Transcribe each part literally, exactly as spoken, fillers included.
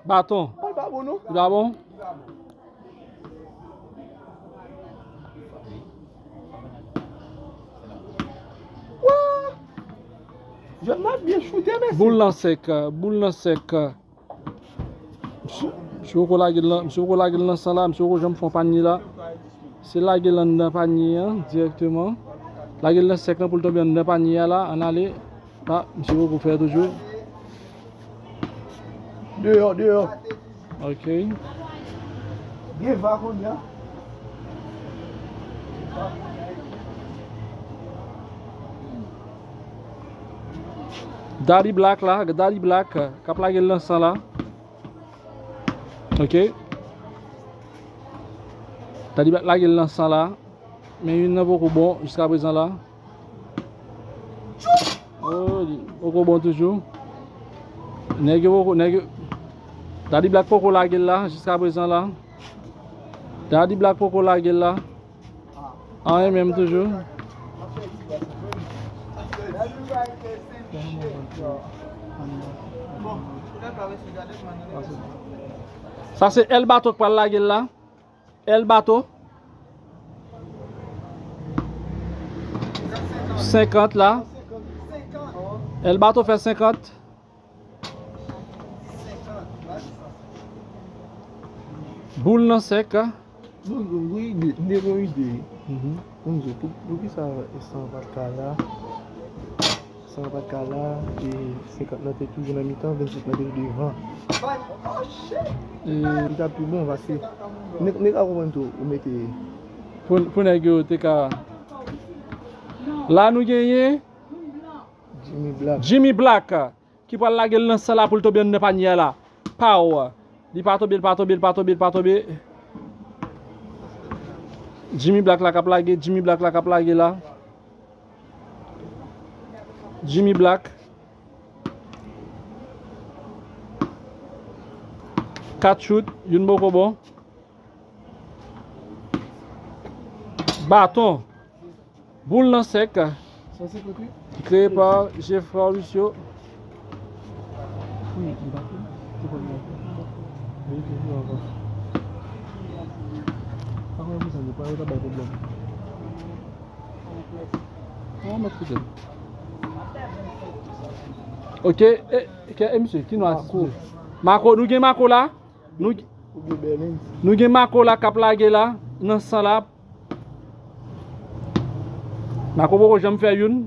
Baton. Li pa bon. Jèn nan byen choute, mesye. Boul nan sèk, boul nan sèk. Misye, misye poko lage l nan, misye poko lage l nan san la, misye poko janm fè yon panye la. Se lage l anndan panye an dirèkteman. Lage l nan sèk lan pou l tonbe anndan panye a la, ann ale. Ah, misye poko fè toujou. Deyò, deyò. Ok. Gen va kounye a. Daddy Black la, Daddy Black k ap lage l nan san la. Ok. Daddy Black lage l nan san la. Men youn nan poko bon jiska prezan la. Oh, li poko bon toujou. Nèg yo poko, nèg yo, Daddy Black poko lage l la jiska prezan la. Daddy Black poko lage l la. Anyen menm toujou. Sa se El Bato k pral lage l la. El Bato. Senkant la. El Bato fè senkant. Boul nan sèk. Bon, bon, bon ide, m te gen yon ide. Mhm. Konn di w, pou, poukisa san pa t ka la? San pa t ka la, e senkant lan te toujou nan mitan, vennsenk lan te devan. E li t ap pi bon, paske nèg, nèg a konprann tou, ou mete. Pou, pou nèg yo te ka. La nou genyen Jimmy Black. Jimmy Black. Ki pral lage l nan san la pou l tonbe anndan panye a la. Pow! Li pa tonbe, li pa tonbe, li pa tonbe, li pa tonbe. Jimmy Black la k ap lage, Jimmy Black la k ap lage la. Jimmy Black. Kat chout, youn poko bon. Baton. Boul nan sèk. San senkant wi. Kreye pa Jeffrey Lucio. Wi, li pa tou. Se pa li. Wi, li tou avan. Pa konn pou sa, li pa yo ta bay pwoblèm. An mèt koute. Ok, e, e, e misye, ki non atis misye? Mako, nou gen Mako la? Nou, nou gen Mako la k ap lage la, nan san la. Mako poko janm fè youn.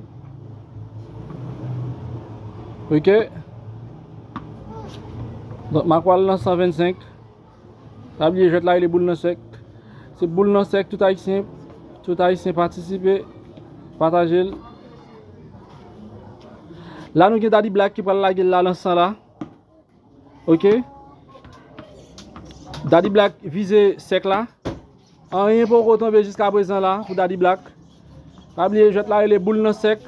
Ok. Donk, Mako al nan san vennsenk. Pa bliye jwèt la rele boul nan sèk. Se boul nan sèk, tout ayisyen, tout ayisyen patisipe, pataje l. La nou gen Daddy Black ki pral lage l la nan san la. Ok. Daddy Black vize sèk la. Anyen poko tonbe jiska prezan la pou Daddy Black. Pa bliye jwèt la rele boul nan sèk.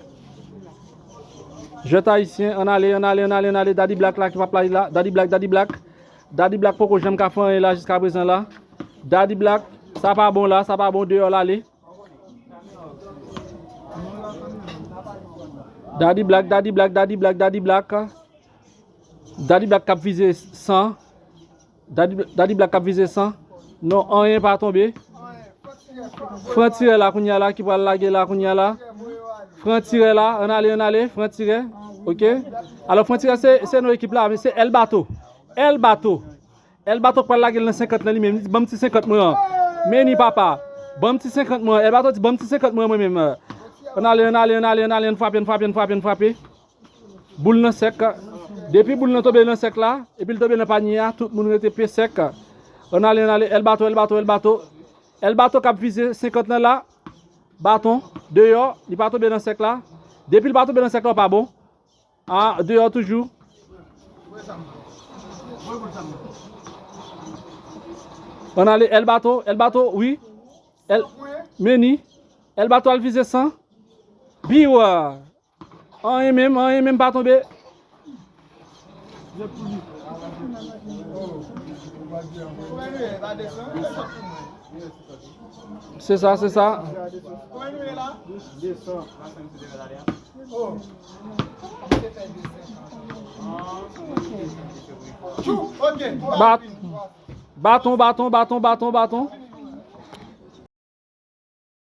Jwèt ayisyen, ann ale, ann ale, ann ale, ann ale. Daddy Black la ki p ap lage la. Daddy Black, Daddy Black. Daddy Black poko janm ka fè anyen la jiska prezan la. Daddy Black, sa pa bon la, sa pa bon, deyò l ale. Daddy Black, Daddy Black, Daddy Black, Daddy Black. Daddy Black k ap vize san. Daddy, Daddy Black k ap vize san. Non, anyen pa tonbe. Frantirè la kounye a la ki pral lage la kounye a la. Frantirè la, ann ale, ann ale, Frantirè. Ok. Alò, Frantirè se, se non ekip la, men se El Bato. El Bato. El Bato k pral lage l nan senkant lan li menm. Li di, "Ban m ti senkant mwen an." Men ni papa. "Ban m ti senkant mwen an." El Bato di, "Ban m ti senkant mwen an mwen menm." Ann ale, ann ale, ann ale, ann ale, ann frape, ann frape, ann frape, ann frape. Boul nan sèk. Depi boul nan tonbe nan sèk la, epi l tonbe nan panye a, tout moun rete pye sèk. Ann ale, ann ale, El Bato, El Bato, El Bato. El Bato k ap vize senkant lan la. Baton, deyò, li pa tonbe nan sèk la. Depi l pa tonbe nan sèk la, w pa bon. Ah, deyò toujou. Ann ale, El Bato, El Bato, wi. El, men ni. El Bato al vize san. Biwa. Anyen menm, anyen menm pa tonbe. Se sa, se sa. Bat, baton, baton, baton, baton, baton.